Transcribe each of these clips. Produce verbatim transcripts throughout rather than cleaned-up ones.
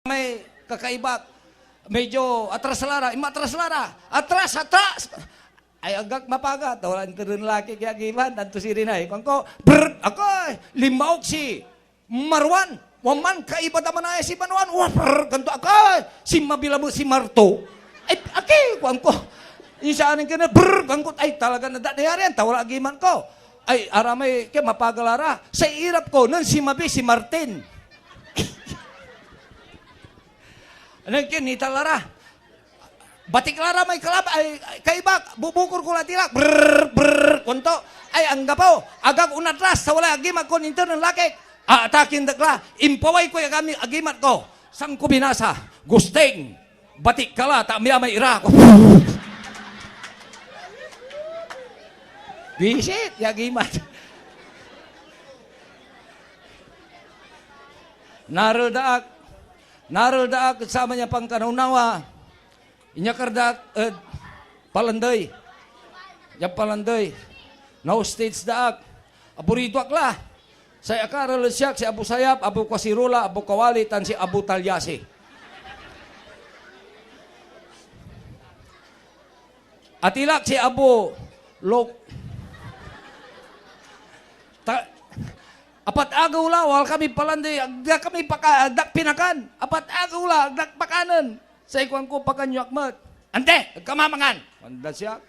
may kakaibak. Medyo atras la ra, inmatras la ra. Atras, atras! Ay, agak mapaga, ta wala interen laki ki agiman, anto sirin ay. Kuanko, "Brr! Akoy, linmaok si Marwan, wa man kaiba da manaya si Marwan, wa, brr!" Kuanto, "Akoy, sinmabi lamet si Marto." Ay, "Aki," kuanko. Insan nen kinen, "Brr!" kuanko, "Ay, talaga na da nayarian, ta wala agiman ko." Ay, aramay, kaya mapaga la ra. Say irap ko, nen sinmabi si Martin. Nen kinen, nita la ra. Batik la ra may kalab-, ay, ay, kaibak, bubukor ko la tilak, brrr, brrr, kuanto, "Ay, anggapo, agak onatras, ta walay agimat kon inter nen lakik." Aatakin dak la, impaway koy agami-, agimat ko. San ko binasa, "Gusting, batik ka la, ta amay ira ko." Bisit ya agimat. Narel da ak, narel da ak ed saman ya pankanawnawa. Inyakar da ak ed Palandey. Diad Palandey, na-hostage da ak. Aburido ak la. Say akarel ed siak si Abu Sayap, Abu Kasirola, Abu Kawali, tan si Abu Talyasi. Atilak si Abu Lok. Ta-, apat agew la, wala kami Palandey, agda kami paka-, agda ak pinakan. Apat agew la, agda ak pakanen. Say kuanko, "Pakan yo ak met." "Andi, agka mamangan," kuanda siak.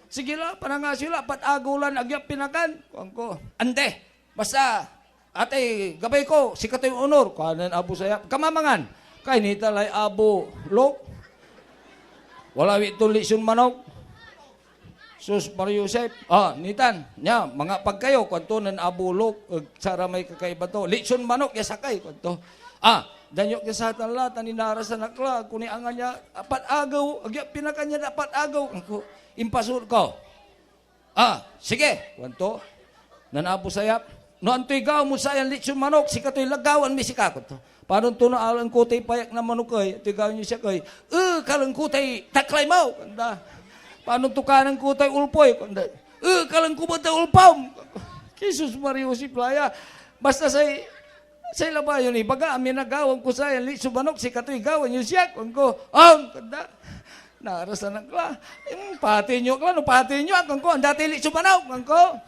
"Sige la, panangas yo la, apat agew lan agyo ak pinakan," kuanko. "Andi, basta, atay gabay ko, sikatoy onor," kuanen Abu Sayap. "Agka mamangan." Kainita lay Abu Lok. Wala awit ton litson manok. Sus, Mario Joseph. "Ah, nitan, nia, mangapag kayo," kuanto nen Abu Lok ed saramay kakaiba to. "Litson manok ya sakey," kuanto. "Ah, dan yo ak ya satan la, tan inarasan ak la, agko ni angan ya apat agew, agyo ak pinakan ya apat agew," kuanko. Impasur ko. "Ah, sige," kuanto nen Abu Sayap. "No antoy gawa mod sayan litson manok, sikatoy lagawan mi sika," kuanto. "Panon to no alaen ko tay payak na manok ey, antoy gawaen yo siak ey?" "Eh, kalaen ko tay taklay mo," kuanda. "Panon to kanen ko tay ulpoy?" kuanda. "Eh, kalaen ko met tay ulpom." Jesus Maria Joseph laya. Basta say, say labayon ibaga, "Amin a gawaen ko sayan litson manok, sikatoy gawaen yo siak," kuanko. "Om," kuanda. Narasan ak la. "Hmm, pateyen yo ak la, no pateyen yo ak," kuanko. "Anda tay litson manok," kuanko.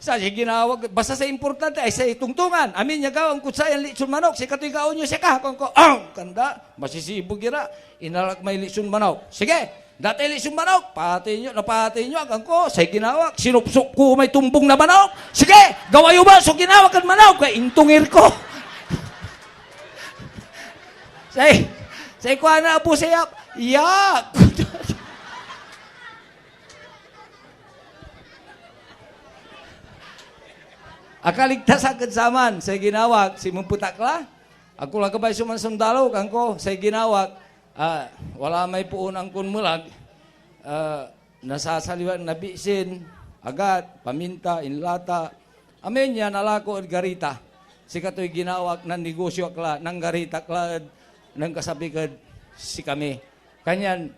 Sa, say ginawa, basta say importante ay say tongtongan. "Amin ya gawaen kod sayan litson manok, sikatoy gawaen yo siak," kuanko. "Om," kuanda. Masisibug ira. Inalak may litson manok. "Sige, anda tay litson manok. Pateyen yo, no pateyen yo ak," kuanko. Say ginawa, sinupsop ko may tumbong na manok. "Sige, gawa yo ba so ginawa kad manok?" Kaya intongir ko. Say, say kuan na Abu Sayap, "Yak!" Akaligtas ak ed saman, say ginawa ak, sinmempet ak la. Agko la gabay so mansondalo, kuanko, say ginawa ak, ah, wala may poon angkon melag, ah, nasasaliwan na bisin, agat, paminta, inlata, amin ya nalako ed garita. Sikatoy ginawa ak, nannigosyo ak la, nanggarita ak la ed nankasabik ed sikami. Kanyan,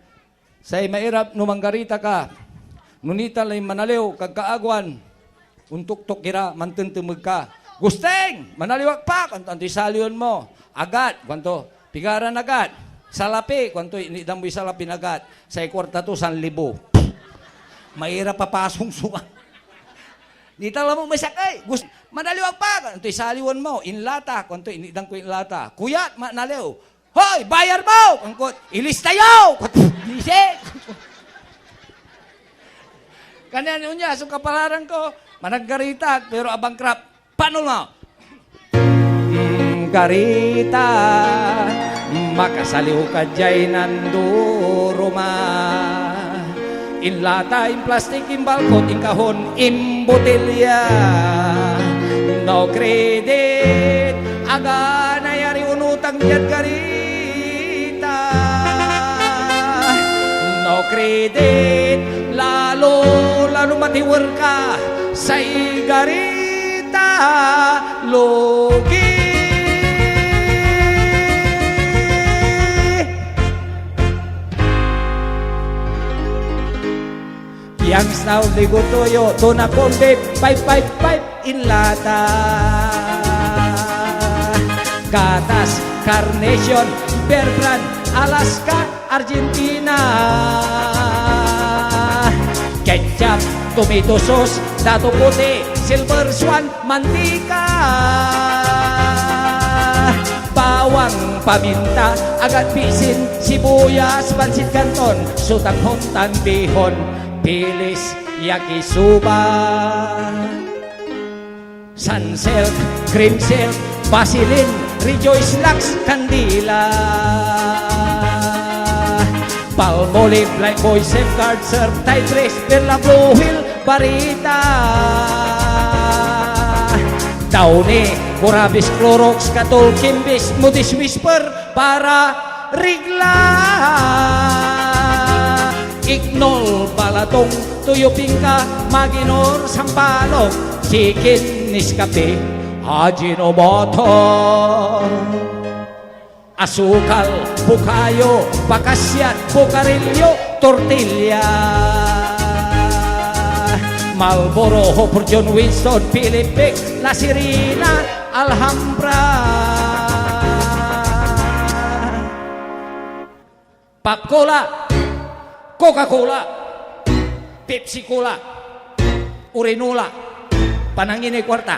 say mairap no manggarita ka, no nita lay manaliw, kagkaagoan, ontoktok ira, mantentemeg ka. "Gusting, manaliw ak pa," kuanto, "antoy saliwen mo?" "Agat," kuanto, "pigaran agat?" "Salapi," kuanto, "Initdan moy salapin agat." "Say kuarta to, sanlibo." Mairap a pasongsungan. "Nita lamang may sakey." "Gus-, manaliw ak pa," kuanto, "antoy saliwen mo?" "Inlata," kuanto, "Initdan koy inlata." "Kuyat, manaliw." "Hoy, bayar mo!" kuanko, "Ilista yo!" Bisit! Kanyan onya so kapalaran ko, managgarita ak, pero a-bankrupt. Paano mo? Mm, garita, makasaliw ka diay nanduruma. Inlata, implastik, imbalkot, inkahon, imbotelya. No credit, aga nayari onutang diad garita. No credit, lalo, lalo matiwer ka say garita. Logi. Pian sa ligo toyo, tuna, kombi, five five five, inlata. Gatas, Carnation, Bear Brand, Alaska, Argentina. Ketchup, tomato sauce, dato puti, silver swan, mantika. Bawang, paminta, agat, bitsin, sibuyas, pansit kanton, sutanghon tan bihon, pilis, yakisoba. Sunsilk, Cream Silk, Vaseline, Rejoice Lux, Candila. Palmolive, Lifebuoy, Safeguard, Surf, Titress, Perla, Blue Whale, Barita. Downy, Burabis, Clorox, Katol, Kimbis, Moody's Whisper, para rigla. Iknol, Balatong, Toyo, Pingka, Maginor, Sampalok, Chicken, Nescafe, Ajinomoto. Asukal, Bukayo, Pakasyat, Bukarilyo, Tortilla. Marlboro, Hopper, John Winston, Philip Beck, La Sirena, Alhambra. Pop Cola, Coca-Cola, Pepsi Cola, Urinola, Pananginay Kuarta,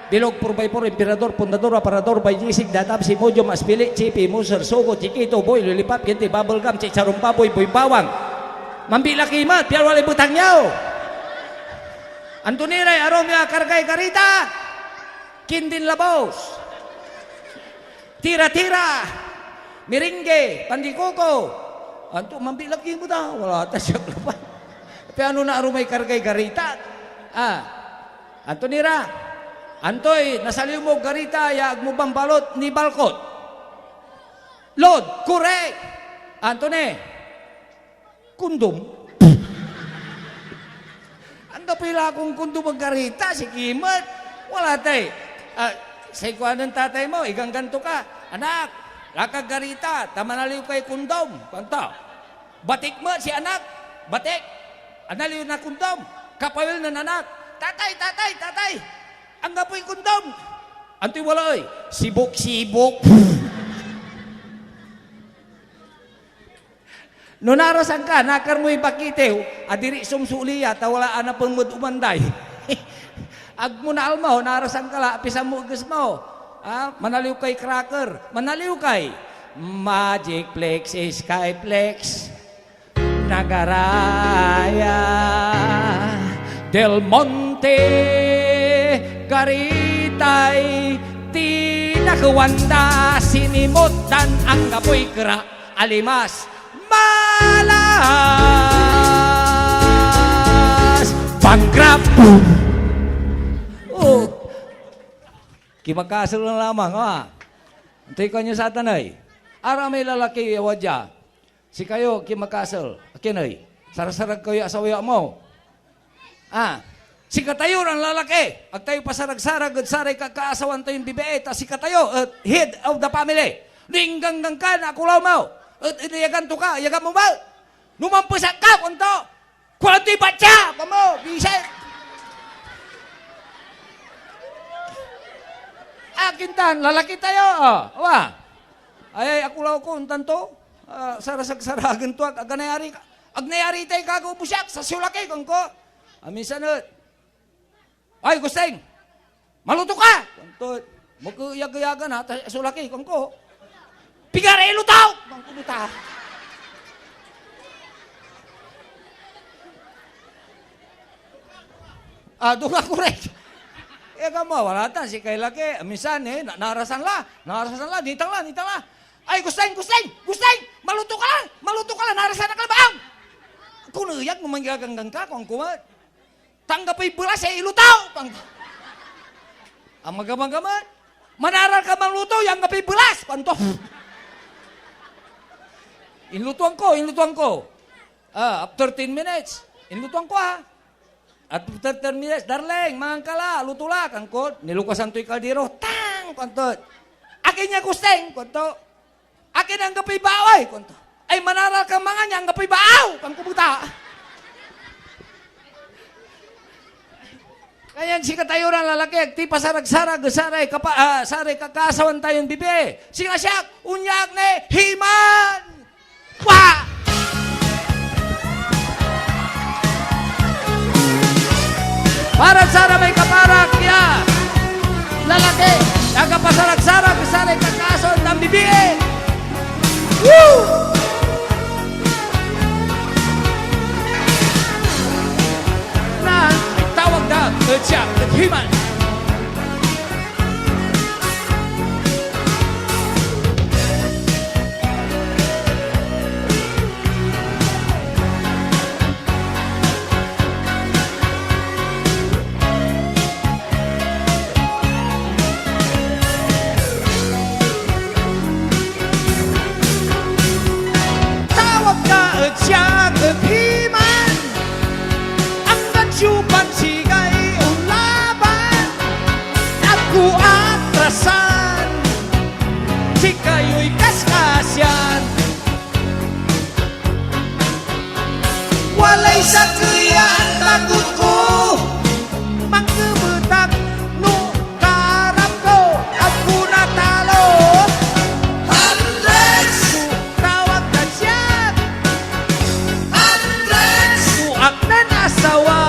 Bilog, four by four, Emperador, Fundador, Aparador, Bay Jisig, Datab, Simojo, Maspili, Chipi, Muser, Sogo, Chiquito, Boy, Lollipop, Candy, Bubble Gum, Chicharon Baboy, Boy Bawang. Mambilaki met, pian walay betang yo. Anto ni ray arum ya kargay karita? Kindin labos. Tira-tira, merengue, pandikoko. Anto, mambilaki met a, wala ta siak labat. Piano na arumay kargay garita? Ah, anto ni ra? Antoy nasaliw mo garita ya agmo bambalot nibalkot? Lod, korek. Anto ni? Kondom. Anggapoy lakon kondom ed garita, siki met. Wala tay, ah, say kuanen tatay mo, iganggan to ka, "Anak, lakag garita, ta manaliw kay kondom," kuanto. Batik met si anak, batik, analiw na kondom. Kapawil nen anak, "Tatay, tatay, tatay, anggapoy kondom." Antoy wala ey? Sibok-sibok. No narasan ka, nakar moy bakitew, a diri somsoli ya, ta wala anapen med umanday. Agmo naalmo, narasan ka la, apisan mo eges mo. Ah, manaliw kay cracker, manaliw kay Magic Flex, Skyflex, Nagaraya, Del Monte, Garitay, tinakewan da, sinimot dan anggapoy kera. Alimas, malas, pangrap. Oh. Kimakasel na lamang, ah. Antoy kuanyo satan ey? Aramay lalaki ya wadya. Sikayo, kimakasel. Akin ey? Sarasarag kayo ya asawa mo. Ah, sikatayo ran lalaki, ag tayo pasarag-sarag ed saray kakaasawan tayon bibii, ta sikatayo et head of the family. No ingganggan ka na akulaw mo, et inayagan to ka, ayagan mo met. No mampesak ka, kuanto, "Kuantoy batya?" Kamo, bisit. Akin tan, lalaki tayo, oh, awa. Ay, ay, akulaw ko, ontan to. Ah, sarasag-saragen to, ag, ag nayari ka. Ag nayari tay kakaubos yak, sa siolaki, kuanko. Aminsan et, "Ay, Gusting, maluto ka!" Kuanto, "Makeyag-eyagan, ha, ta siolaki," kuanko. "Pigaray iluto?" kuanko, buta. Ah, doon ako rin. Eh, kamo, wala tan, sikay laki. Aminsan, eh, na-, narasan la. Narasan la, nitang la, nitang la. "Ay, Gusting, Gusting, Gusting! Maluto ka la! Maluto ka la! Narasan ak labat!" Kuneyag no manggaganggan ka, kuanko met. "Ta anggapoy belas ya iluto!" kuanko. Amagamaga met. "Manaral ka manluto ya anggapoy belas!" kuanto. Inlutuan ko, inlutuan ko. Ah, after ten minutes, inlutuan ko, ah. At thirty minutes, "Darling, mangan ka la, luto la," kuanko. Nilukasan toy kaldero, tang! Kuanto, "Akin ya, Gusting?" kuanto. "Akin anggapoy baaw ey?" kuanto. "Ay, manaral ka mangan ya anggapoy baaw!" kuanko, buta. Kanyan sikatayo ran lalaki, agti pasaragsarag ed saray kapa-, ah, saray kakaasawan tayon bibii. Singa siak, onya ak ni He-Man! Wa! Para saramay kaparak ya lalaki, agapasaragsarag ed saray kakaasawan tan bibii. Woo! Na, tawag da ed siak ed He-Man. Tawag da ed siak ed He-Man, anggad siopan sikay onlaban. Agko atrasan, sikayoy kaskasyan. Walay sakey ya antakot ko. Mangkebet ak no kaarap ko, agko natalo. Andres! So tawag dad siak. Andres! So ak nen asawa.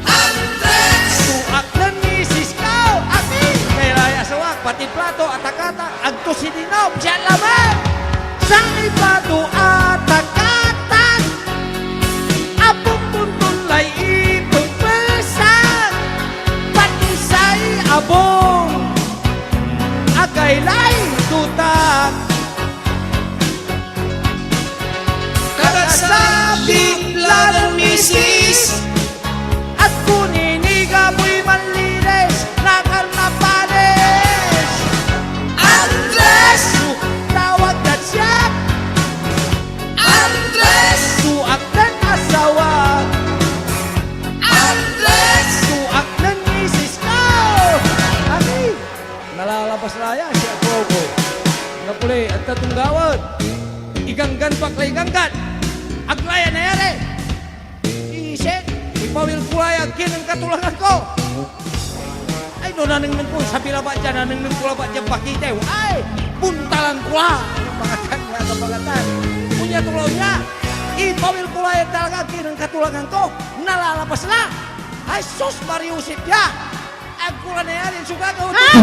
Andres! So ak nen misis ko. Ati, kaya asawak, pati plato, atakatak, agto sininup, siya lamet. Say plato atakatak, apompon ton lay ipepesag, pati say abung, agaylay tutak. Kada sabit la nen misis, agko ninigamoy manlinis na karnapales. Andres! Tawag dad siak. Andres! So ak nen asawa. Andres! So ak nen misis ko. Ani? Nalalabas la ya si Agogo. Napuli, agta tong gawaen. Iganggan ko ak la iganggan. Ag la ya nayari. Isip, ipawil ko la ya kinen katulangan ko. Ay, no, nanengneng ko, sabi labat dia, nanengneng ko labat dia pakitew. Ay, buntalan ko la. Pangatan nga, kapangatan. Onya to la, onya. Ipawil ko la ya talaga kinen katulangan ko. Nalalabas la. Ay, sus, Mario Sepia. Agko la nayarin so gagawa. Ah!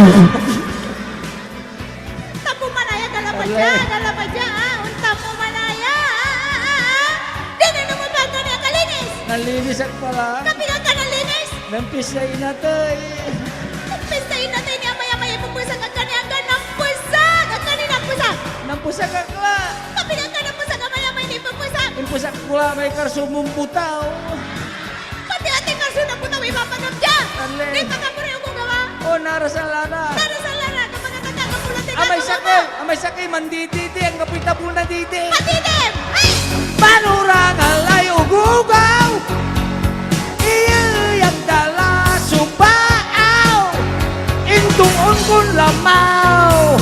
Tapo manaya, dala pa dia, dala pa dia, ah. Ontan mo manaya, ah, ah, ah, ah. Dinan mo pa, kani akalinis. Nalinis ak pala. Kapilan ka nalinis? Nampis ya inatey. Nampis ya inatey ni amay-amay, ipupusag ak kani, anggan nampusag, anggan nampusag. Nampusag ak la. Kapilan ka nampusag, amay-amay, ipupusag. Impusag ko la may karso mon butaw. Pati atay karso na butaw ipapanam dia. Ale. Di pa ka pare ogogaw a? O, narasal la ra. Narasal la ra, kapag ataka ka pula, amay sakey, amay sakey, mandididi, anggapoy tabol na didi. Madidim! Ay! Panorangan lay ogogaw, iyeyag da la so baaw, intongon kon lamaw,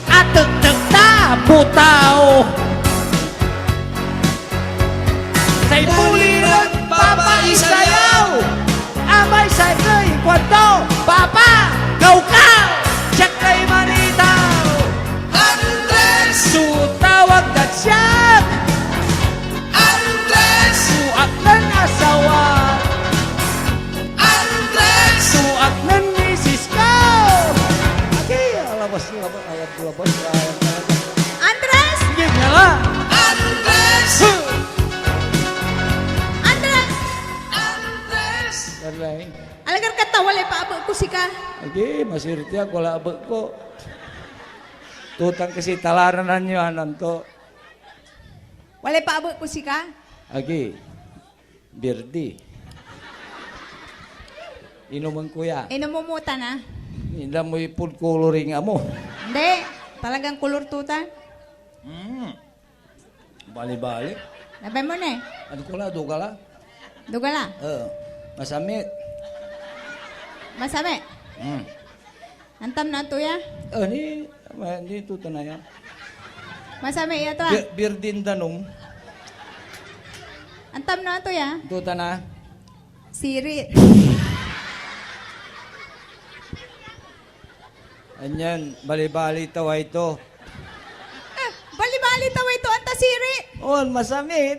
atektek ta butaw. Say puliren papaisayaw, amay sakey kuanto, "Papa, kawkaw, siak lay manitaw." Andres! So tawag dad siak. Andres! So ak nen asawa. Andres! So ak nen misis ko. Agi, alabas, alabas, alabas, alabas. Andres! Sige, nga la. Andres! Andres! Andres! Alagad ka ta, walay paabek ko sika. Agi, masirti ak, wala abek ko. Tutan kasi talaranan yo, anan to. Walay paabek ko sika. Agi. Birdi. Inumen ko ya. Inumumutan, ah. Inda moy food coloring amo. Hindi. Talagang kolor tutan. Mm. Bali-bali. Labay mo na eh. Ano ko la, duga la? Duga la? Oo. Masamit. Masamit? Mm. Antam na to ya? Oh, ni, ma-, ni tuta na ya. Masami ya to, ah. Bir-, birdin danum. Antam na to ya? Tuta na. Siri. Anyan, balibali taw ay to. Eh, balibali taw ay to, anta siri. On, masamit.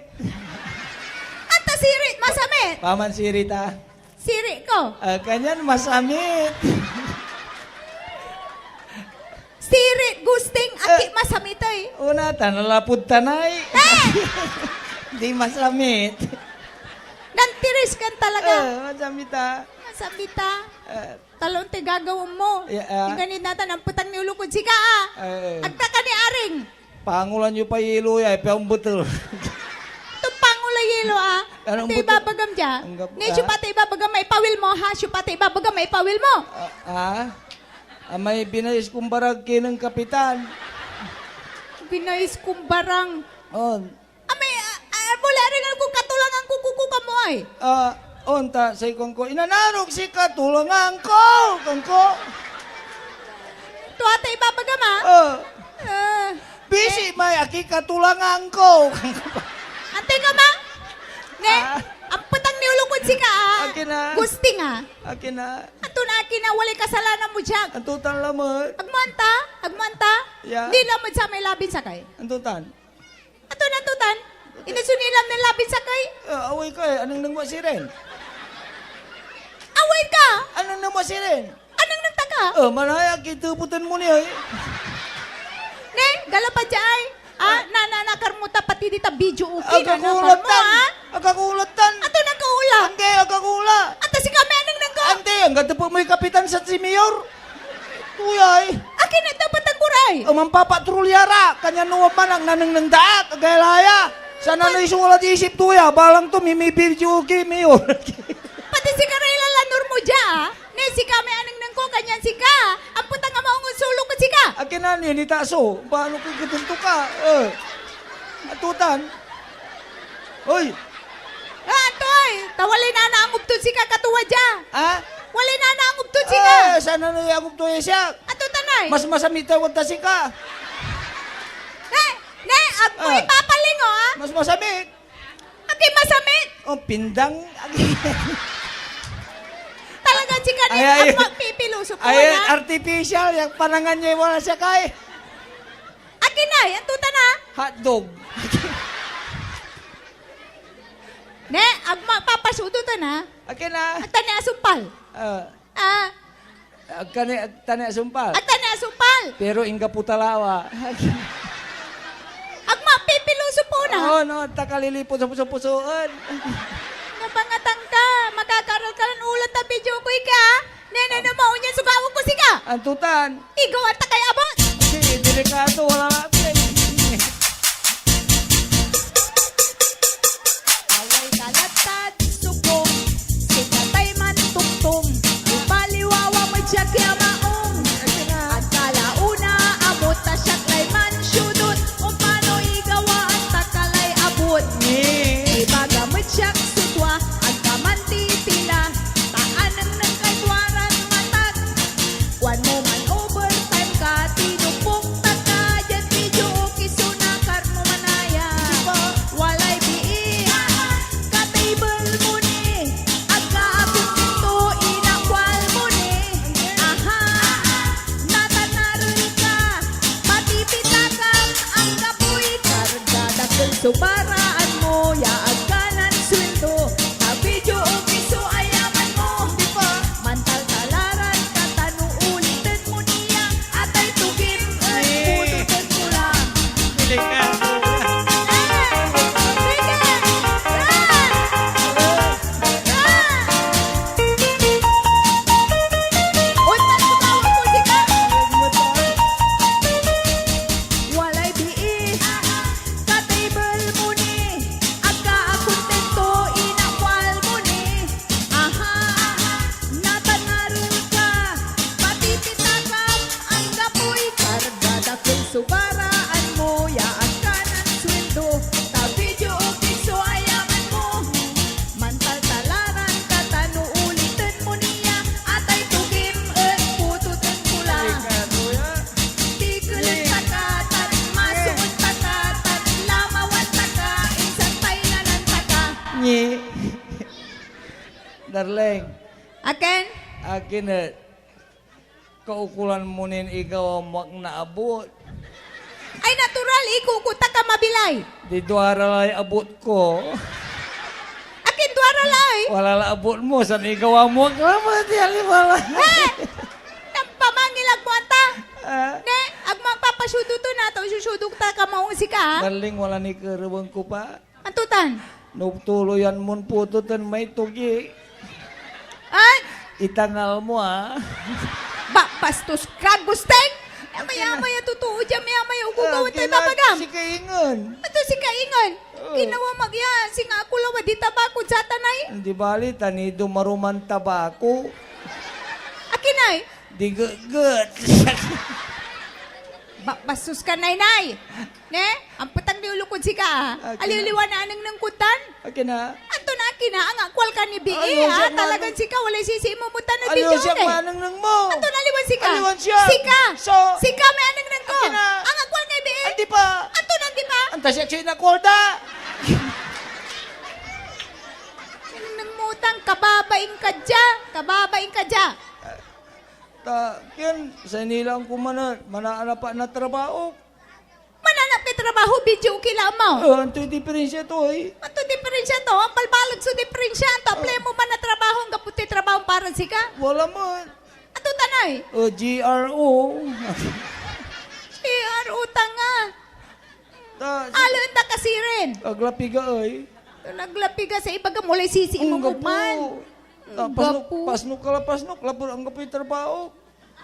Anta siri, masamit. Paman siri ta. Siri ko. Ah, kanyan masamit. Siri, Gusting, aki Eh, masamit ay. Una, ta nalapud tanay. Eh! Di masamit. Nantiris kan talaga. Eh, masamit, ah. Masamit, ah. Eh. Talon ti gagawa mo. Ya, ah. Inganid natan, ampetang ni ulo kod sika, ah. Eh. Agta ka ni aring. Pangulan yo pa yelo ya, ipian betel. Ito pangulay yelo, ah. Anong Ante betel? Ibabagam dia. Anggap-, Ne, ah? Siopata ibabagam maipawil mo, ha? Siopata ibabagam maipawil mo? Ah, ah? Ah, may binayis kong barag kinen Kapitan. Binayis kong barang. Oh. Amay, ah, ah, wala rin akong katulangan ko, kuko ka mo ay. Ah, onta, say kuan ko, "Inananok si katulangan ko," kuan ko. Tua ta ibabagam, ah. Ah. Ah. Bisi Eh. may akikatulangan ko. Antay ka, ma? Ne? Ah. Ampetang ni ulo kod sika, ah. Akin, ah. Gusting, ah. Akin, ah. Anto na akin, ah, walay kasalanan mo dia. Anto tan lamet? Agmo anta? Agmo anta? Ya. Nilam ed samay labin sakey. Anto tan? Ato na to tan? Ina so nilam nen labin sakey? Ah, away ka, eh. Anengneng mo sirin? Away ka? Anengneng mo sirin? Anengneng ta ka? Ah, manaya, kitepetan mo ni, ay. Ne, gala pa dia, ay. Ah, Ah. nananakar mo ta pati dita video, okay, Agkakulat nanakar mo, tan. ah. Agkakulat tan. Ato nakaula. Ante, agkakula. Anta sika may anengneng ko. Ante, anggatepe moy kapitan sa si Mayor. Tuyay. Akin et dapat anggoray? O, manpapatrolya ra. Kanyan no man ang nanengneng daak, agay laya. Sana Pat- no iso walad isip to ya, balang to, mimi-video ki, Mayor. Pati sika ray lalanur mo dia, ah. Ne, sika may anengneng ko, kanyan sika. Ampetang a maong ed sulok ed sika. Akin a, ni, nitaso. Paano ko ikutunto ka? Eh. Atutan. Oy! Ah, anto ay? Ta walay nanaangop tod sika, katua dia. Ha? Walay nanaangop tod sika. Ah, sana no iangop to ya siak. Ato tanay. Mas masamit ta wadta sika. Ne, ne, agmo Ah. ipapalingo, ah. Mas masamit. Agi masamit. Oh, pindang. Agi. Talaga, sika ni, Ay, ay. agmo pipiloso po Ay, na. artificial. Yung panangan niya, wala siya kay. Akin ay, anto tan a? Hotdog. Ne, agmo papasudo tan a? Akin a. Agta ni asumpal. Ah. Ah. Agka ni, agta ni asumpal. Agta ni asumpal. Pero inggapo talawa. Agmo pipiloso po na. Oo, no, ta kalilipot sa puso-pusoan. Nabangatan ka, makakaral ka lan ulat a video ko, ika. Nene, no, maunyan so gawa ko, sika. Anto tan? Igawa ta kay abot. Sige, delikado, wala nga, pre. Away ka latad sokong, sikatay mantongtong, ipaliwawa met siak ya maong. Agka la onamot ta siak lay mansiudot, ompano igawaan ta ka lay abot. Ibaga met siak so tua, agka mantitila, ta anengneng kay tua ran matag. Kuan mo man overtime ka, tinopok ta ka, diad video okay so nakar mo manaya. Walay bii, ka-table mo ni, agka akontento, inakwal mo ni. Aha, natanarel ka, matipitakam, anggapoy karga, dakel so paraan mo, ya agka nansueldo, ta video okay so ayaman mo. Mantaltalaran ka ta no uliten mo ni ya, atay togim et putoten ko la. Delikado. Eh, sige. Ah! Ah! Oy, paano ba ako, di ka? Walay bii, ka-table mo ni, agka akontento, inakwal mo ni. Aha, natanarel ka, matipitakam, anggapoy karga, dakel so paraan mo, ya agka nansueldo, ta video okay so ayaman mo. Mantaltalaran ka ta no uliten mo ni ya, atay togim et putoten ko la. Tikelen ta ka, tan masoen ta ka, tan lamawan ta ka, insan taynanan ta ka. Nye. Darling. Akin? Akin et, kaukolan mo nin igawa mo ak naabot. Ay, natural, ikuko ta ka mabilay. Di duara lay abot ko. Akin duara lay? Wala la abot mo, san igawa mo ak lamet ya lima la. Eh! Nampamangil ak mo anta. Ah? Ne, agmo ak papasyodoten, ta syosyodok ta ka maong sika, ha? Darling, wala ni kerewen ko pa. Anto tan? No tuloyan mon putoten may tugi. Ay! Itangal mo, ah. Ba, bastos ka, Gusting! Amay-amay a totoo dia, amay-amay a ogogaw, ah, tay kina-, babagam. Sika ingen. Anto sika ingen? Oh. Ginawa mag ya, singa ako lawa di tabako, satan ay. Di bali, tanido maruman tabako. Akin ay? Di getget. Ba-, bastos ka, Naynay. Ne? Ampetang ni ulo kod sika, ah. Akin a. Aliwliwan ya anengneng kod tan. Akin a. Anto na akin a? Angakwal ka ni bii, ah. Aliwan siak maneng-, talagan sika, walay sisiimumutan ed video, siak eh. Manengneng mo. Anto na aliwan sika? Aliwan siak. Sika. So, sika may anengneng ko. Akin a. Angakwal ka ni bii. Andi pa. Anto na andi pa? Anta siak so inakwal da. Anengneng mo tan, kababaing ka dia. Kababaing ka dia. Ta, ken, say nilaan ko mana-, manaanap ak na trabaho. Mananap kay trabaho, video ki la mo. Ah, antoy diferensya to, ay? Antoy diferensya to? Ang balbaleg so diferensya. Anto, apply mo man na trabaho, anggapo tay trabaho para sika? Wala man. Anto tan ay? Ah, G R O. G R O, tanga. Ta, alaen da ka sirin. Aglapiga, ay. Naglapiga sa ibaga mo, lay sisiimumutan. Anggapo. Ah, pasnok, anggapo. Pasnok ka la, pasnok. Lapud anggapoy trabaho.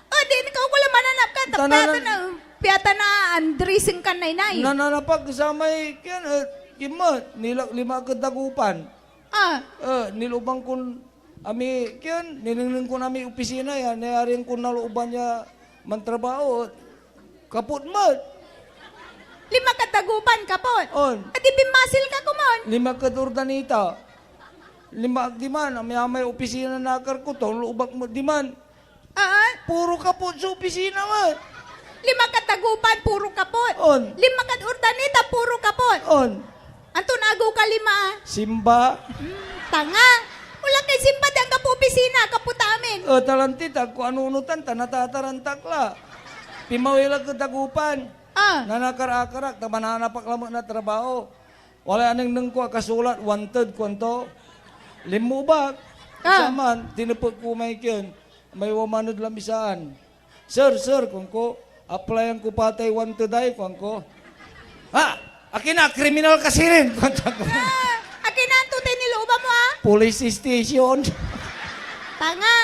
Oh, di, ikaw ko la mananap ka. Ta-, tananan. Piatan na, piatan na, Andresen kan Naynay. Nananap ak samay, kian, eh, kimot, nila-, lima ak ed Dagupan. Ah. Eh, nilooban kon ami, kian, ninengneng kon ami opisina ya, nayarian kon nalooban ya mantrabaho, kaput met. Lima kad Dagupan, kaput? On. Adi, binmasil ka komon? Lima kad Urdaneta. Lima ak diman, amay-amay opisina nakar ko, to, loob ak met diman. Ah? Puro kaput so opisina met. Lima kad Dagupan, puro kaput. On. Lima kad Urdaneta, puro kaput. On. Anto nago ka lima, ah? Simba. Hmm, tanga. Wala kay simba, di anggapo opisina, kaput amin. Eh, talanti, ta agko anunotan, ta natatarantak la. Pimawil ak ed Dagupan. Ah. Nanakar-akar ak, ta mananap ak lamet na trabaho. Walay anengneng ko, akasulat, wanted, kuanto. Linmoob ak. Ah. Saman, tinepet ko may kien, may waman ed lamisaan. "Sir, sir," kuanko, "applyan ko pa tay wanted ay," kuanko. "Ha? Akin a, kriminal ka sirin," kuanto. Ah, akin a, anto tay nilooban mo, ah? Police station. Tanga.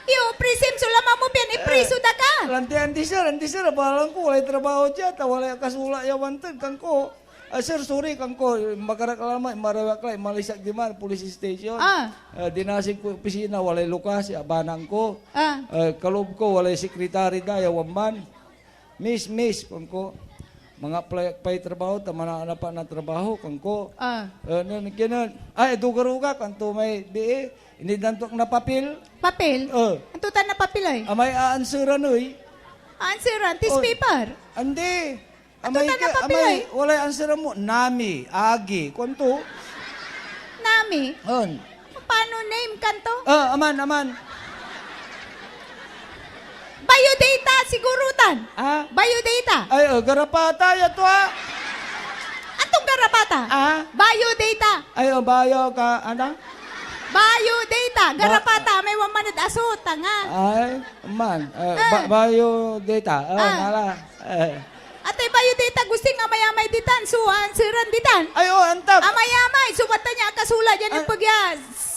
Iyo, prisim so laman mo, pian ipriso da ka. Eh, lanti, "Andi, sir, andi, sir, abalang ko, walay trabaho dia, ta walay akasulat ya wanted," kuanko. "Ah, sir, sorry," kuanko, "makarak la may, marawi ak la, inmalis ak diman, police station." Ah. Ah, dinasig ko opisina, walay lukas, abanan ko. Ah. Ah, kaloob ko, walay sekretary da, ya wan man. "Miss, miss," kuanko, "manga-apply ak pay trabaho, ta manaanap ak na trabaho," kuanko. Ah. Ah, nen, kinen, "Ay, duga-ruga," kuanto may bii, initdan to ak na papel. Papel? Ah. Anto tan na papel ay? Amay aanseran, oy. Aanseran? Test paper? Andi. Anto tan na papel ay? Amay, walay answer mo. Nami, agi, kuanto? Nami? On. Paano name kanto? Ah, aman, aman. Biodata, siguro tan. Ah? Biodata. Ay, oh, garapata, ya to, ah. Anton garapata? Ah? Biodata. Ay, oh, bio ka, ano? Biodata. Ba- Garapata, may wan man ed aso, tanga. Ay, man. Eh, ba-, Ah. Biodata. Oh, Ah. nala. Eh. Atay biodata, Gusting, amay-amay ditan so answeran ditan. Ay, oh, antap. Amay-amay so wadtan ya akasulat ya Ah. nepeg ya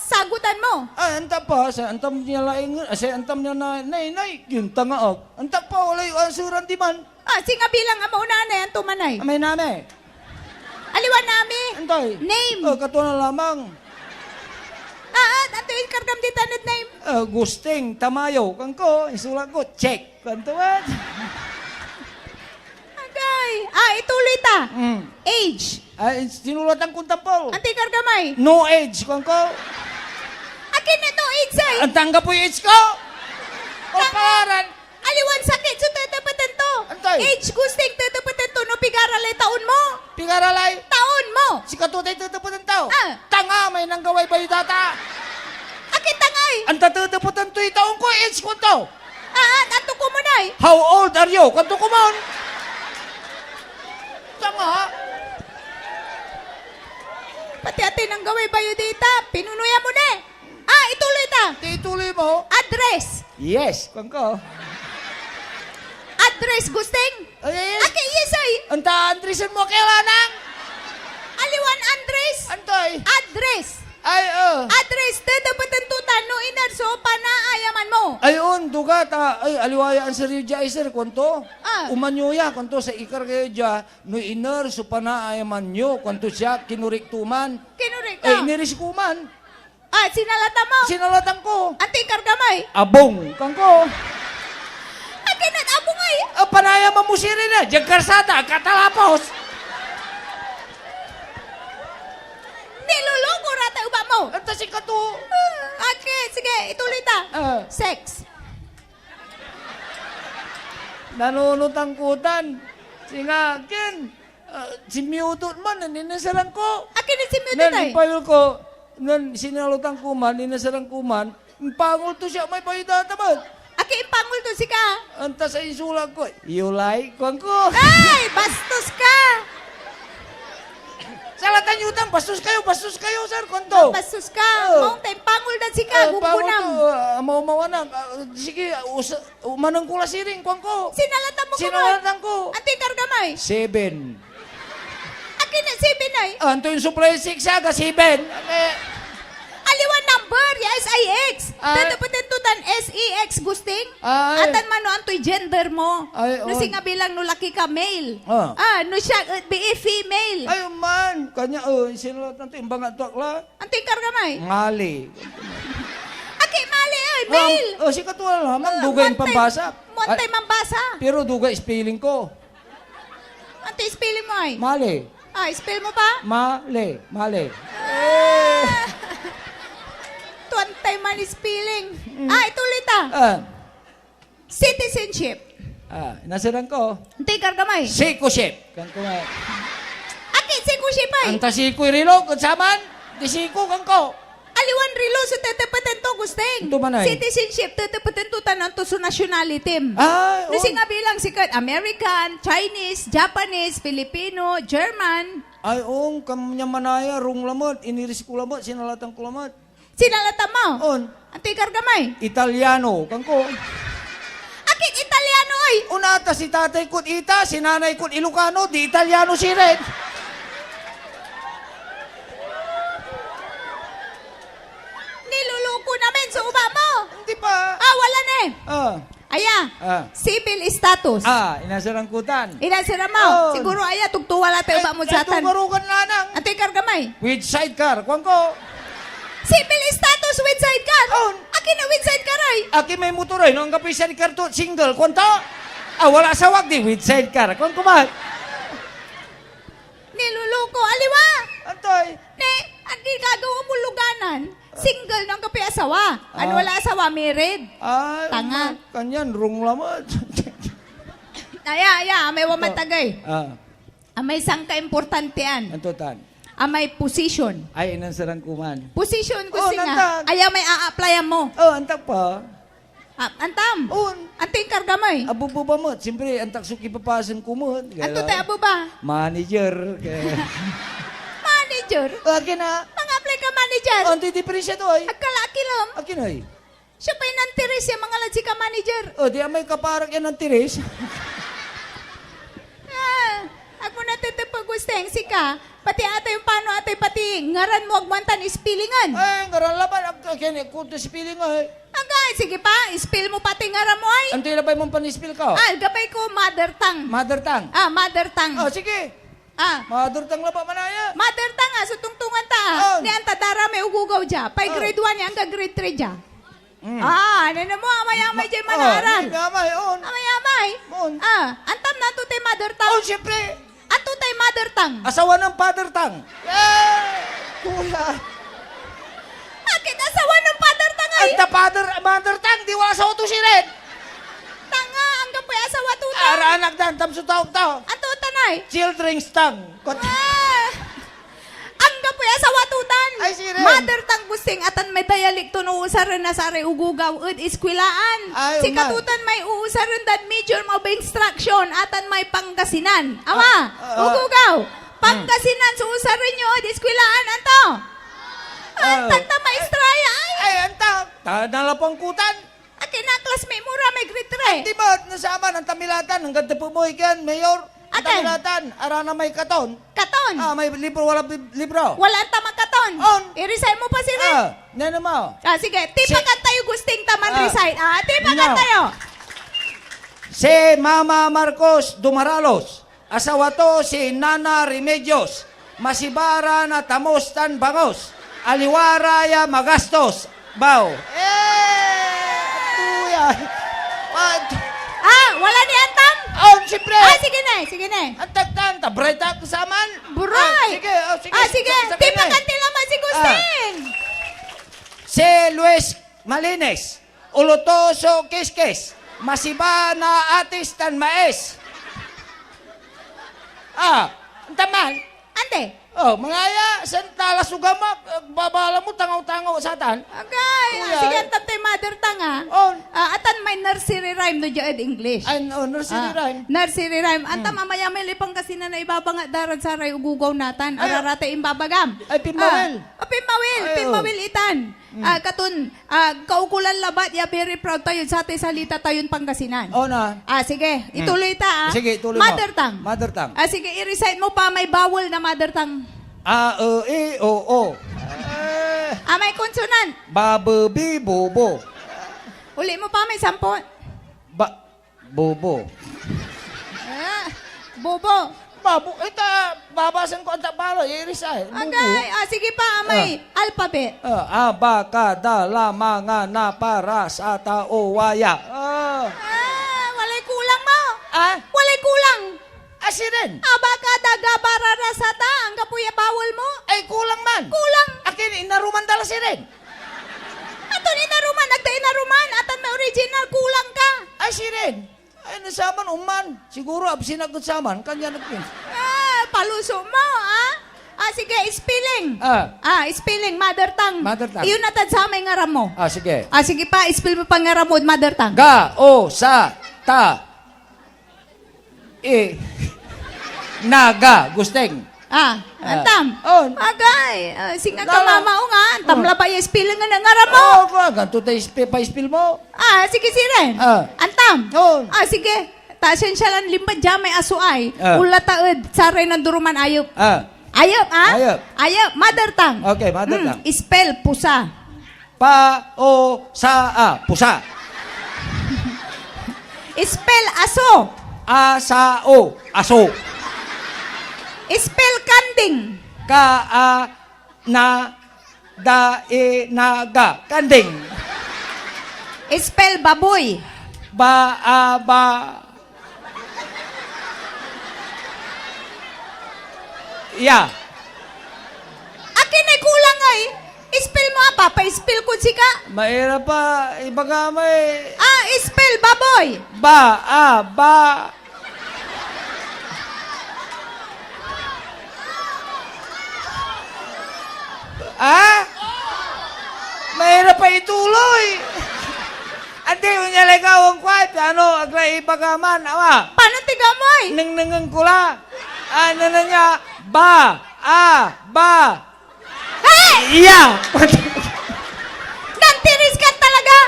sagutan mo. Ah, antap pa, say antam nia laing, ah, say antam nia na, nay, nay, yun tanga ak. Antap pa, walay answeran diman. Ah, singa bilang a mauna, anay, anto man ay? Amay nami. Aliwan nami. Antoy? Name. Oh, katua na lamang. Ah, ah, anto inkargam ditan ed name? Ah, Gusting Tamayo. Kuanko, isulat ko, check. Kuanto man. Agay. Ah, ituloy ta. Mm. Age. Ay, sinulatan kon tampol. Anto inkargam ay? No age, kuanko. Akin et no age ay? Anta anggapoy age ko. O, Tama. Pawaran. Aliwan sakit so tetepeten to. Antoy? Age, Gusting, tetepeten to no pigara lay taon mo. Pigara lay? Taon mo. Sikato tay tetepeten to. Ah. Tanga, may nanggaway biodata. At Itangay! Anta tetepetan toy taon ko, age ko to. Ah, ah, anto komun ay? "How old are you?" Kuanto komun. Tama, ha? Pati atay nanggaway bayo dita, pinunoyan mo ni. Ah, ituloy ta. Ti ituloy mo? Address. "Yes," kuanko. Address, Gusting? Ay, ay, ay. Aki, yes, ay. Anta, Andresen mo, kailangan? Aliwan Andres? Antoy? Address. Ay, oh. Address, tetepetan to tan no iner so panaayaman mo. Ay, on, duga ta, ay, aliwa ya answer yo dia, ay, sir, kuanto? Ah. "Oman yo ya," kuanto, "sa ikarga yo dia, no iner so panaayaman yo," kuanto siya, kinorek to man. Kinorek Eh, ka? Iniris ko man. Ah, sinalatan mo? Sinalatan ko. Anto inkarga mo, ay? "Abung," kuanko. Akin et abung, ay? Ah, panayaman mo sirin, eh. Diag karsada, katalapos. Niloloko ra tay obat mo. Anta sikato. Ah, okay, sige, ituloy ta. Ah. Sex. Nanonotan ko tan. Singa akin. Ah, sinmiutot man, nen inserang ko. Akin et sinmiutot, ay? Nen impawil ko, nen sinalotan ko man, inserang ko man, impangol to siak may bayda ta met. Akin impangol to sika? Anta say insulat ko, "You like?" kuanko. Ay, bastos ka! Salatan yo tan, "Bastos kayo, bastos kayo, sir," kuanto. Bastos ka. Oo. Maong ta impangol dan sika, Ah, gumgunam. Impangol to, ah, amaw-amaw anak. Ah, sige, ah, usa-, Umanen ko la sirin, kuanko. Sinalatan mo komun? Sinalatan ko. Anto inkarga mo, ay? Seven. Akin et seven, ay? Ah, anto insuplay six ya, aga seven? Eh. Aliwan number ya S I X. Ah. Tetepetan to tan S E X, Gusting. Ah, ay. Atan man no antoy gender mo. Ay, no on. Singa bilang no laki ka, male. Ah. Ah, no siak et bii, female. Ay, man. Kanya, oh, sinalatan to, imbangat to ak la. Anto inkarga mo, ay? Male. Aki, male, ay, male. Ah, oh, sikato la, ma'am, dugay impambasa. Mo antay mambasa. Pero dugay spelling ko. Anto spelling mo, ay? Male. Ah, spell mo pa? Male, male. Ah. Tuantay man spelling. Mm. Ah, ituloy ta. Ah. Citizenship. Ah, naseran ko. Anto inkarga mo, ay? Sikoship. Kuanko nga. Aki, sikoship, ay? Anta sikoy rilo, ket saman, di siko, kuanko. Aliwan rilo so tetepetan to, Gusting. Anto man, ay? Citizenship, tetepetan to tan anto so nationality. Ah, no on. Singa bilang sikat, American, Chinese, Japanese, Filipino, German. Ay, on, kanyan manaya, rung lamet, iniris ko lamet, sinalatan ko lamet. Sinalatan mo? On. Anto inkarga mo, ay? Italiano, kuanko. Akin Italiano, ay? Onata si tatay kod Ita, si nanay kod Ilocano, di Italiano sirin. Niloloko namin so obat mo. Hindi pa. Ah, wala ni. Ah. Aya, ah, civil status. Ah, inaseran ko tan. Inaseran mo. Oh. Siguro aya, tugtuwa la tay obat mo sa tan. Ay, tugarugan lanang. Anto inkarga mo, ay? With sidecar, kuanko. Civil status with sidecar? Oh. Akin et with sidecar, ay? Akin may motor, ay, no anggapoy sidecar to, single, kuanto? Ah, wala asawak, di with sidecar, kuanko man. Niloloko, aliwa! Antoy? Ne, andi gagawa mo luganan. Single no anggapoy asawa. Ano, ah, wala asawa, married? Ah, tanga. Kanyan, rung lamet. Aya, aya, amay waman tagay. Ah. Amay sangkaimportantian. Anto tan? Amay position. Ay, inansaran ko man. Position ko. Oh, singa. Nantag. Aya may a-applyan mo. Oh, antak pa. Ah, antam? On. Anto inkarga mo, eh? Abubo ba met? Siyempre, antak so kipapasen ko met. Anto tay abuba? Manager. Manager? Akin a. Mang-apply ka manager? Antoy diferensya to, ay? Agka la akilem. Akin, ay? Siya pay nantiris ya mangalad sika manager. O, di amay kaparak ya nantiris. Ah, agmo natetepeg, Gusting, sika. Pati atay ompano atay pati ngaran mo, agmo antan ispilingen. Ay, ngaran labat, ag-, ag-, ken-, kuto ispiling, ay. Agay, sige pa, ispil mo pati ngaran mo, ay. Antoy labay mon pan-ispil ko? Ah, gabay ko, mother tongue. Mother tongue? Ah, mother tongue. Oh, sige. Ah. Mother tongue labat manaya. Mother tongue, ah, so tungtungan ta, ah. Oh. Ni anta da ra may ogogaw dia. Pay grade one ya, angga grade three dia. Mm. Ah, ano na mo, amay-amay dia manaaral. Ah, amay-amay, on. Amay-amay. On. Ah, antam na anto tay mother tongue? Oh, siyempre. Anto tay mother tongue? Asawa ng father tongue. Eh, kuya. Akin asawa ng father tongue, ay? Anta father, mother tongue, di wala asawa to sirin. Tanga, anggapoy asawa to tan. Ara anak dan, tam so taong tao. Anto tan, ay? Children's tongue. Kot- Ah! Anggapoy asawa to tan. Ay, sirin. Mother tongue, Gusting, atan may dialect ton uusaren na saray ugugaw ed eskwelaan. Ay, Sikato oman. Tan may uusaren dad medium of instruction, atan may Pangasinan. Awa, Ah, ah, ah. ugugaw. Hmm. Pangasinan so usaren yo ed eskwelaan, anto? Ah. Antan ta maestra ya, ay. Ay, antan. Ta nalapangkutan. Akin a classmate mo ra may grade three. Di ba, nasaman, ang tamilatan, hanggang tapo mo ikan, Mayor. Ang Atan? Tamilatan, arana may katon. Katon? Ah, may libro, wala bi-, libro. Wala ang tamakaton. On. I-recite mo pa sila. Ah, nene mo. Ah, sige. Tipakan tayo, Gusting, taman recite. Ah, tipakan tayo. Si Mama Marcos Dumaralos. Asawa to si Nana Remedios. Masiba ra na tamos tan bangos. Aliwa ra ya magastos. Baw. Eh, atuya. Pag- Ah, wala ni Antam? Oh, siyempre. Ah, sige na, sige na. Ang tagtan, ta bright ako sa aman. Buray. Ah, sige, oh, sige. Ah, sige. Sa, sa Tipakan kanya. Ti laman si Gusting. Ah. Si Luis Malines. Ulo to so kiskis. Masiba na atis tan mais. Ah, antaman. Ante? Oh, mangaya, san tala so gamak, eh, babala mo, tangaw-tangaw, satan. Agay, ah, Kuya, sige, eh. Antam tay mother tongue, ah. Oh. Ah, atan may nursery rhyme no dia ed English. Ay, oh, nursery Ah, rhyme. Nursery rhyme. Antam, Hmm. amaya may lipang kasi na naibabangat da rad saray ugugaw natan. Ay, Arara tay imbabagam. Ay, pinmawil. Ah, oh, pinmawil, Ay, oh. pinmawil itan. Mm. Ah, katon, ah, kaukolan labat ya very proud tayod satay salita tayon Pangasinan. Oh, na. Ah, sige, Mm. ituloy ta, ah. Sige, ituloy mo. Mother tongue. Mother tongue. Ah, sige, i-recite mo pa may vowel na mother tongue. A, e, i, o, u. Eh. Ah, may consonant. Ba, be, bi, bo, bo. Uli mo pa may sampot. Ba, Bobo. Ah, bobo. Babo, ita, babasan ko ang Tagalog, iris ay. Bobo. Agay, ah, sige pa, amay Ah. alphabet. Ah, abakada, lamanga, napara, sata, owaya. Ah. Ah, walay kulang mo. Ah? Walay kulang. Ah, sirin. Abakada, gabarara, sata, anggapo ya bawal mo. Ay, kulang man. Kulang. Akin, inaruman dala sirin. Aton inaruman, agda inaruman, atan may original, kulang ka. Ay, sirin. Ay, nasaman, uman. Siguro, absin agad saman, kanya nagpin. Ah, paluso mo, ah? Ah, sige, spelling. Ah. Ah, spelling, mother tongue. Mother tongue. Iyon na tad samay ngaran mo. Ah, sige. Ah, sige pa, spell mo pa ngaran mo, mother tongue. Ga, o, sa, ta. Eh, naga, Gusteng. Ah, Ah. antam. Oh. Agay, ah, singa Lala. ka mamaong, ah. Antam Oh. labay ya spelling na ngaran mo. Oh, ko, ganito tayo ispe-, pa-spell mo. Ah, sige, siren. Ah. Antam. Oh. Ah, sige. Ta, sensya lan limba dya may aso ay. Ah. Ula ta ed saray nanduruman ayep. Ah. Ayep, ah? Ayep. Ayep, mother tongue. Okay, mother Hmm, tongue. spell, pusa. Pa, o, sa, a, pusa. Spell, aso. A, sa, o, aso. Spell, kanding. Ka, a, na, da, i, na, ga. Kanding. Spell, baboy. Ba, a, ba, Ya. Akin ay kulang ay. Spell mo, apa? Pa-spell kod sika. Mahirap pa. Ibaga mo eh. Ah, spell, baboy. Ba, a, ba. Ah? Mahirap pa ituloy. Andi, onya lay gawaen ko ay, piano, agla ibaga man, awa. Paano tiga mo ay? Nengnengen ko la. Ah, nana niya, ba, a, ba. Hey! Iya! Nantiris ka talaga!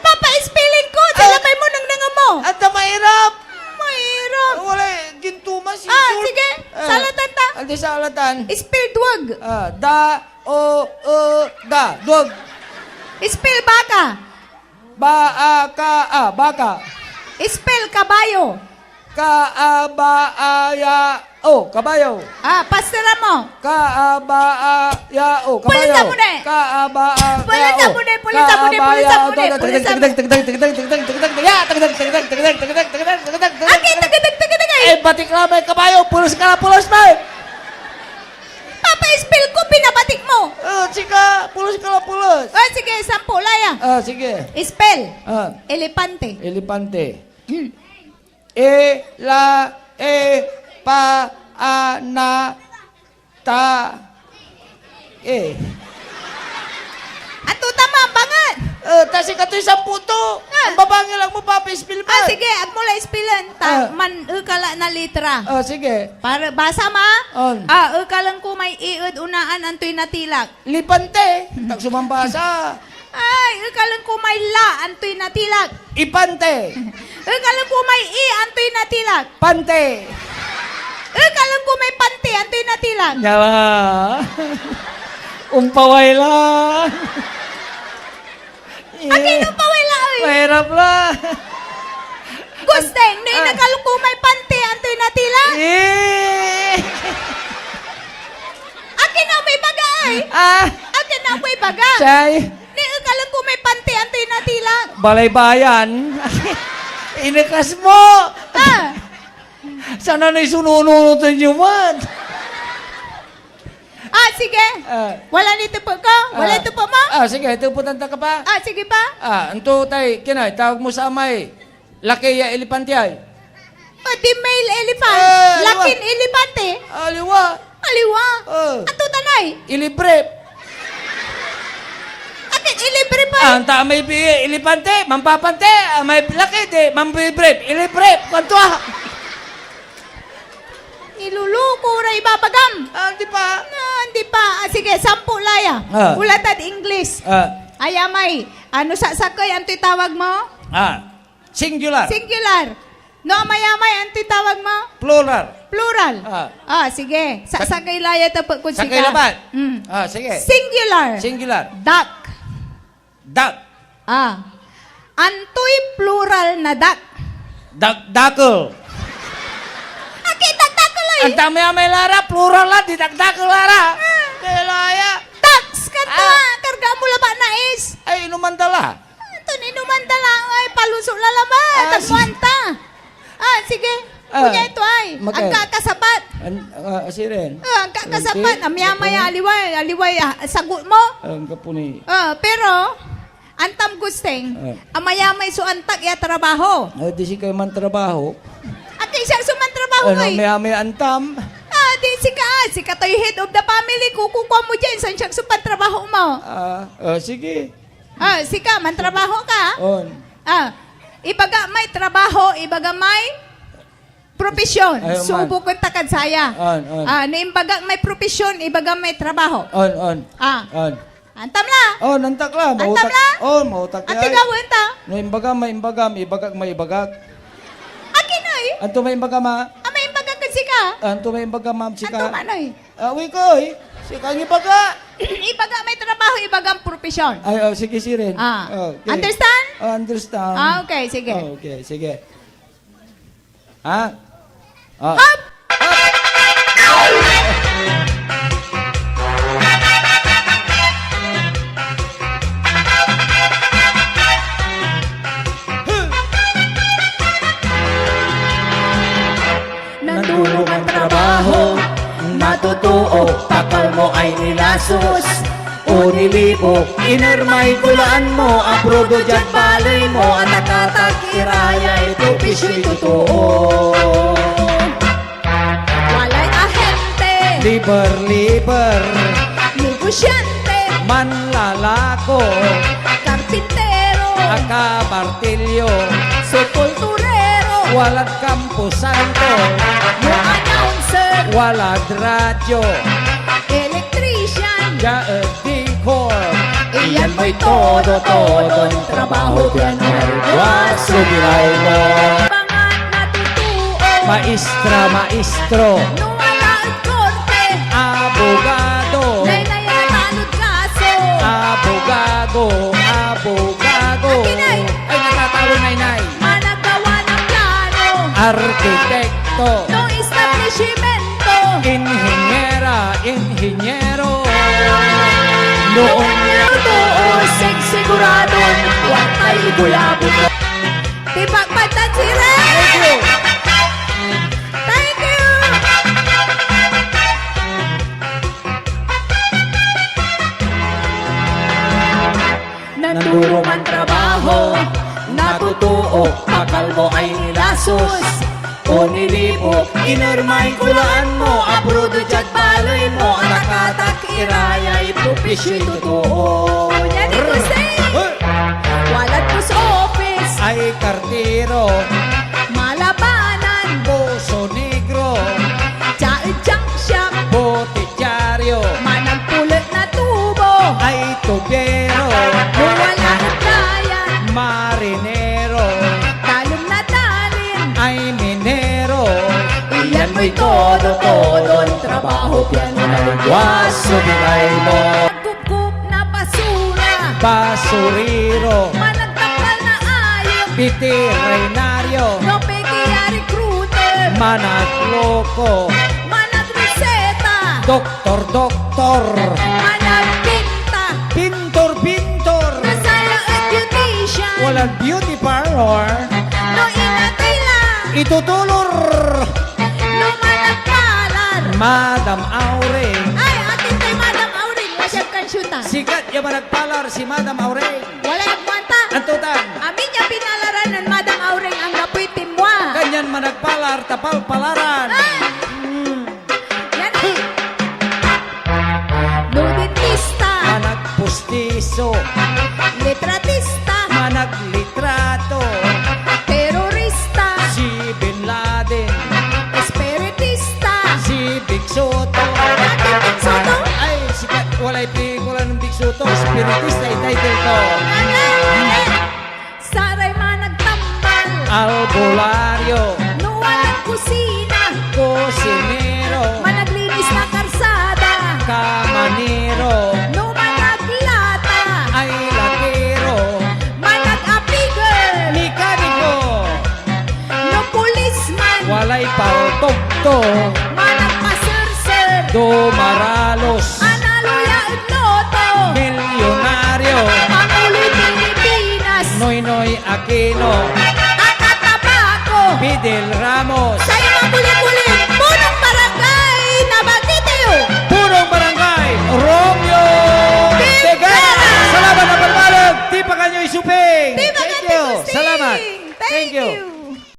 Papa-spelling ko, Ah. sila may mo nengnengen mo. Anta, mahirap. Mahirap. Ah, wala eh. Ginto man, Ah, sisol. sige. Ah. Salatan ta. Andi, salatan. Spell duwag. Ah, da, o, e, ga. Duwag. Spell baka. Ba, a, ka, a, baka. Spell kabayo. Ka, a, ba, a, ya, o, kabayo. Ah, pasteran mo. Ka, a, ba, a, ya, o, kabayo. Pulisan mo na eh. Ka, a, ba, a, ya, o. Pulisan mo na eh, pulisan mo na eh, Ka, a, ba, pulisan ya, mo na eh, o. Pulisan mo. Tagdag, tagdag, tagdag, tagdag, tagdag, tagdag, tagdag, ya, tagdag, tagdag, tagdag, tagdag, tagdag, tagdag, tagdag. Agay, tagdag, tagdag, tagdag. Eh, batik la may kabayo, pulos ka la, pulos, may. Papa-spell ko, pinabatik mo. Oh, sika, pulos ka la, pulos. Oh, sige, sampu la ya. Ah, sige. Spell. Ah. Elepante. Elepante. Hmm. E, la, e, pa, a, na, ta, Eh. Anto ta man, bangat? Eh, ta sikatoy sampo to. Ah. Ang babangil ak mo, papaspil Ah, man. Sige, agmo la ispilen. Ta, Ah. man, ekala na litra. Ah, sige. Para, basa ma? On. Ah, ekalen ko may i ed unaan, antoy natilak? Lipante. Tak sumambasa. Ay, ekalen ko may la, antoy natilak? Ipante. Ekalen ko may i, antoy natilak? Pante. Ekalen ko may pante, antoy natilak? Nyala. Umpaway la. Akin Eh, umpaway la, oy? Mahirap la. Gusteng, no Ah. inekalen ko may pante, antoy natilak? Eh. Akin na may baga, ay? Ah. Akin na may baga? Chay. Ni, ekalen ko may pante, antoy natilak? Balaybayan. Inekas mo. Ah. Sana na isunununot nyo man. Ah, sige. Ah. Wala ni tepe ko? Wala Ah. tepe mo? Ah, sige, tepetan ta ka pa. Ah, sige pa. Ah, anto tay, kinay, tawag mo sa amay. Laki ya elepante ay. O, di male elephant. Ah, aliwa. Lakin elepante. Aliwa. Aliwa. Oh. Anto tanay? Ilibre. Akin ilibre pa? Ah, anta may bi-, elepante, mampapante, ah, may laki, di, mambibre, ilibre, kwanto ah. Niloloko ray ibabagam. Ah, di pa. Ah, di pa. Ah, sige, sampo la ya. Ah. Ulatad English. Ah. Ayamay, ano, sa-, sakey, antoy tawag mo? Ah. Singular. Singular. No amayamay, antoy tawag mo? Plural. Plural. Ah. Ah, sige. Sa-, Sak-, sakey la ya tepet kod sakey sika. labat. Mm. Ah, sige. Singular. Singular. Duck. Duck. Ah. Antoy plural na duck? Dakdakel. Akin dakdakel, oy? Anta amayamay la ra, plural la, di dakdakel la ra. Ah. Kaya la ya. Ducks, kanto Ah. ah, karga mo labat na is. Ay, inuman da la. Anto ni inuman da la, ay, paluso la labat, Ah, agmo si- anta. Ah, sige. Ah. Kunya ito ay, Magkay- agka kasapat. An-, ah, siren. Ah, agka kasapat. Ante, Amaya-maya, ante. aliway, aliway, ah, sagot mo. Ang kapuni. Ah, pero, antam Gusteng, Ah. amayamay so antak ya trabaho. Ah, di si kayo man trabaho. Akin siya so man trabaho Ano, ay? may, may antam? Ah, di sika, sikatoy head of the family, kukukua mo dyan, san siak so pantrabaho mo? Ah, ah, sige. Ah, sika, mantrabaho ka? On. Ah, ibaga may trabaho, ibaga may profesyon. Ay, man. Subok ta kad saya. On, on. Ah, no imbagak may profesyon, ibaga may trabaho. On, on. Ah. On. Antam la? On, antak la. Antam Mautak. la? On, mautak Anti ya. gawin ta? No imbagam, may imbagam, ibagak, may ibagak. Akin oy? Anto may imbagam, ah? Ah, may imbagak ed sika? Anto may imbagam, ma'am, sika? Anto man oy? Ah, uy ko, eh. Sika ang ibaga. Ibaga may trabaho, ibagang profesyon. Ay, oh, sige, sirin. Ah. Oh, okay. Understand? Oh, understand. Ah, okay, sige. Oh, okay, sige. Ha? Ah. Up! Nandurog ang trabaho, natotoo, takal mo ay nilasos. O nilibo, iner may kulaan mo, aprodo diad baley mo, at akatak irayay propisyoy totoo. Walay ahente. Liber-liber. Negosyante. Manlalako. Karpintero. Akamartilyo. Sepulturero. Walad kamposanto. No announcer. Walad radyo. Electrician. Dia ed Dicor. Iyan mo'y todo-todon trabaho, piano, arigua so bilay mo. Bangat na totoo. Maestra, maestro. No wala ed korte. Abogado. Naynay a natalod kaso. Abogado, abogado. Akin ay? Ay, natatalo, naynay. Managawa ng plano. Arkitekto. No establishmento. Inhinyera, inhinyero. Noong niya totoo, sig-, siguradon kuartay ibuyabot. Tipakpak tan sirin! Thank you. Thank you! Nanduro man trabaho, natotoo, pakal mo ay nilasos. O nili- Ibo, iner may kulaan mo, aprudo diad baley mo, atakatak irayay propisyoy totoo. Onya ni Jose. Hoy! Walad post office. Ay kartero. Malabanan. Poso Negro. Dia ed junk shop. Bote diario. Managpulet na tubo. Ay tubero. No wala ed daya. Marinero. Dalem na dalin. Ay minero. Iyan moy todo-todon trabaho, pian onay buas so bilay mo. Nagkupkop na basura. Basurero. Managtakal na ayep. Veterinaryo. No peke ya recruiter. Managloko. Managreseta. Doktor, doktor. Managpinta. Pintor, pintor. Masaya ed beautician. Walad beauty parlor. No inatey la. Itutulor. No managpalar. Madam Auring. Ay, akin kay Madam Auring. Wadyad kansyota. Sikat ya managpalar si Madam Auring. Walay agwanta. Anto tan? Amin ya pinalaran nen Madam Auring anggapoy timwa. Kanyan managpalar ta palpalaran. Ah! Hmm. Yan eh. No dentista. Managpustiso. Litratista. Managlitrato. Terorista. Si Bin Laden. Espiritista. Si Big Soto. Bakit Big Soto? Ay, sikat, walay pelikula nen Big Soto. Espiritista, ititle to. Ano? Saray managtambal. Albularyo. No walad kusina. Kusinero. Managlinis na karsada. Kamanero. No managlata. Ay latero. Managapigel. Mekaniko. No policeman. Walay paltok to. Managpaserser. Dumaralos. Manalo ya ed loto. Milyonaryo. Panguloy Pilipinas. Noynoy Aquino. Aka Tabaco. Fidel Ramos. Say makulit-kulit, punong barangay na Baguio. Punong Barangay, Romeo Tigera. Tigera. Salamat na palmalag. Tipakan yo isuping. Tipakan Thank you. Isuping. Salamat. Thank Thank you. you.